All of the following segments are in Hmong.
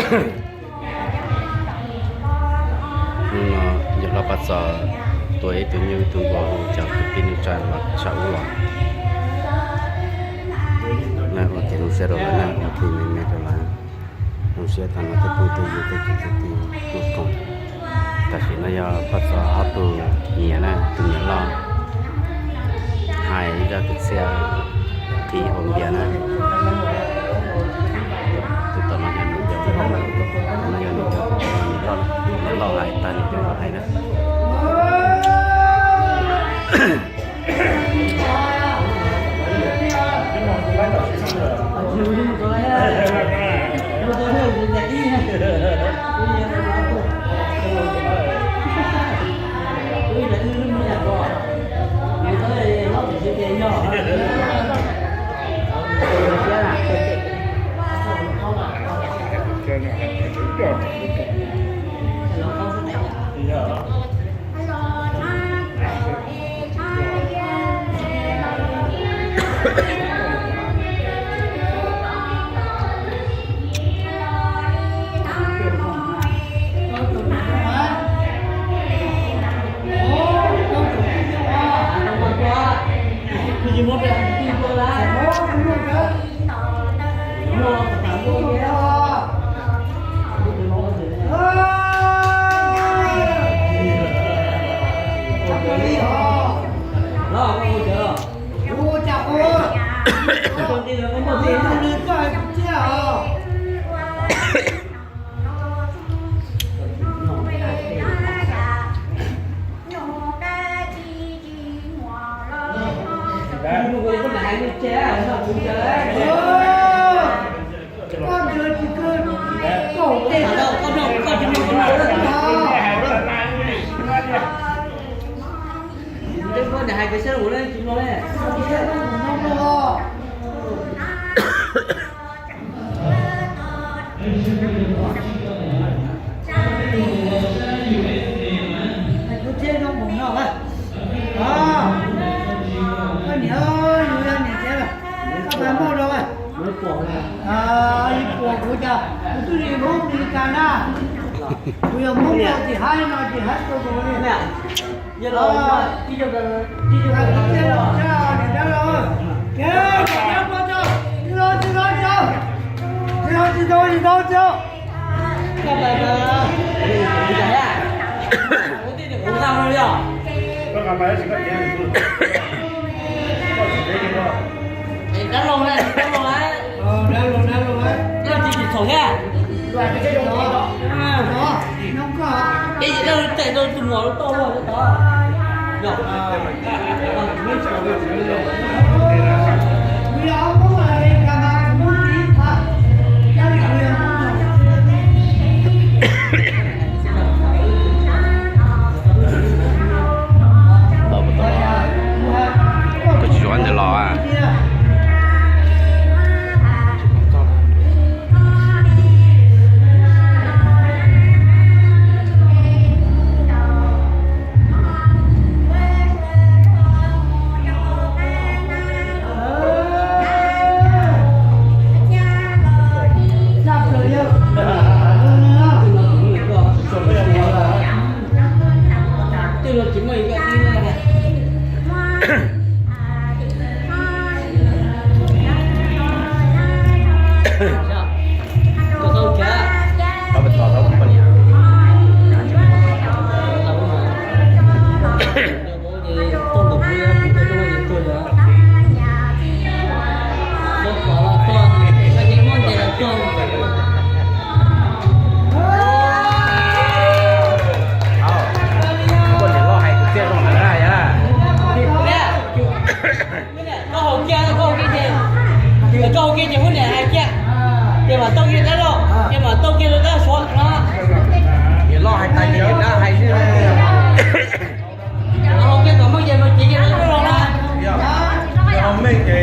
Hnub no yawg hlob Paj Txos tua ib tug nyuj ib tug npua hu cov kwv tij neej tsa los sab ub los. Ua kev zoo siab rau lawv na, ua kev me me rau lawv. Zoo siab tag nrho tej phooj tej ywg tej kwv tej tij tub koom. Tam sim no yog Paj Txos ob tug niam na, tus niam loj hais zaj kwv txhiaj qhib hauv npias na. Tus tom no yog niam yau, tus no yog niam yau, tus no niam loj, niam loj hais tag niam yau los hais na. Ib puas kuv cas kuv twb tsis Hmoob Meskas na, kuv yog Hmoob no tsis haib no tsis haib rau kuv li. Koj tsis zuav ntawd los a? Koj hauv kiag, koj hauv kiag ces, koj hauv kiag ces huab niam hais kiag, ces mam tau kiag dab laug, ces mam tau kiag rau dab suav no. Niam loj hais tas ces niam dab hais xwb. Hauv kiag kom meej ces mam cev kiag rau dab laug na. Meej ces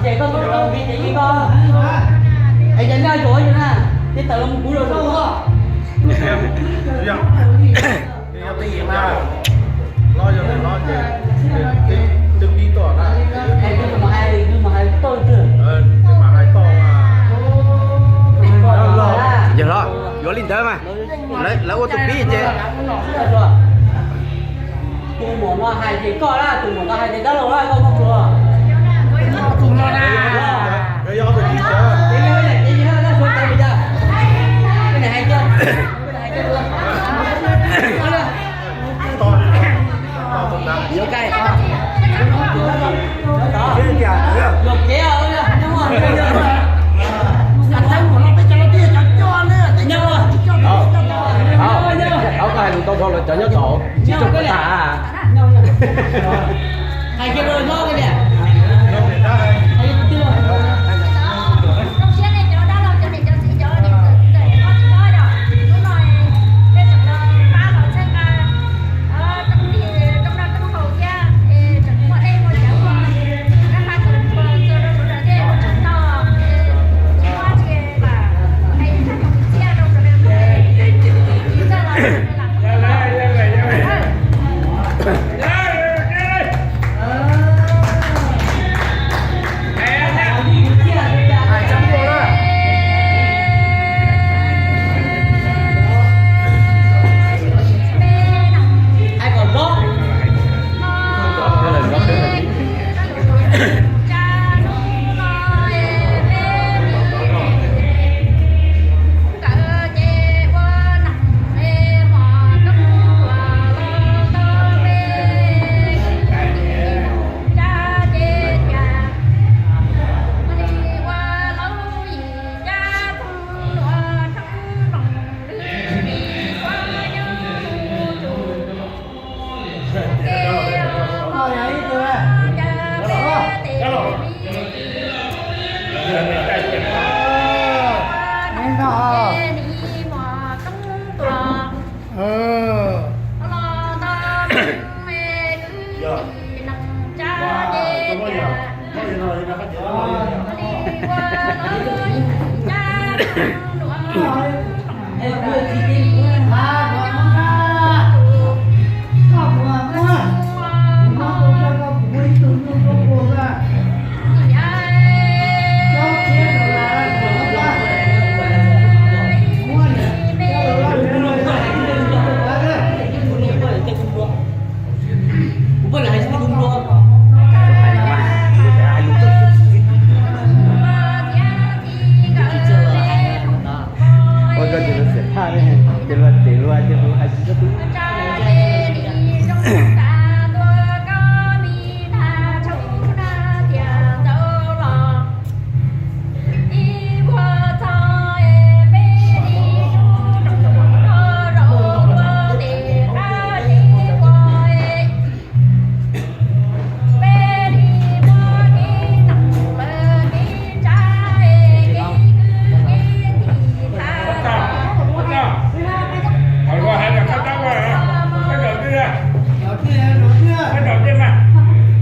ces koj tus tau vis ces ib koj, es ces noj yuav yus na, ces tawm los mus kuv los. Yog twj ywm mas, los yog los ces Ua tus pib ces. Tus muam no hais ces koj na, tus muam no hais ces dab laug na, koj muab tus. Tus no na. Koj hais lus tau dhau los cov nyob tod tsis tau tag. Hais kiag rau nyob li tias, zoo siab nej cov dab laug cov niam cov txiv cov niam txiv ntxawm tsis tau yom, hnub no peb tseem los pab los txhawb nqa roob nrog roob haus thiab tseem muaj dej muaj cawv muaj rab qab txhua rau sawv daws thiaj ua tseem tau tsis muaj tsis lam hais txog cov kwv txhiaj rau sawv daws. Ua koj ces luag xiam phaj ne, ces luag tes luag ces luag hais tsis tau.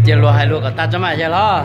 Ces luag hais lus kom tag tso mas yog los.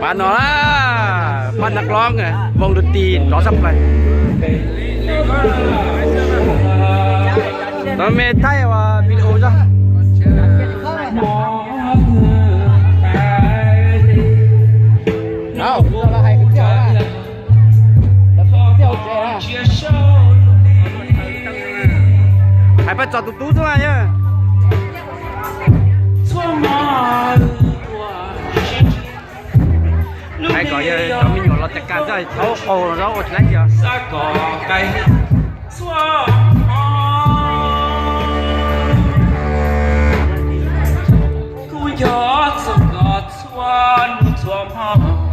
Pab no, pab nab qlob, voos lus tis nrov tshaj plaws. Tau me thaij ua video zog. Hais pab tso tus tub xwb yog. Hais kom yog cov me nyuam los cas kas txawj thaub qaug los ua tsis laib tias. Kuv nco txog koj txhua hnub txhua hmo.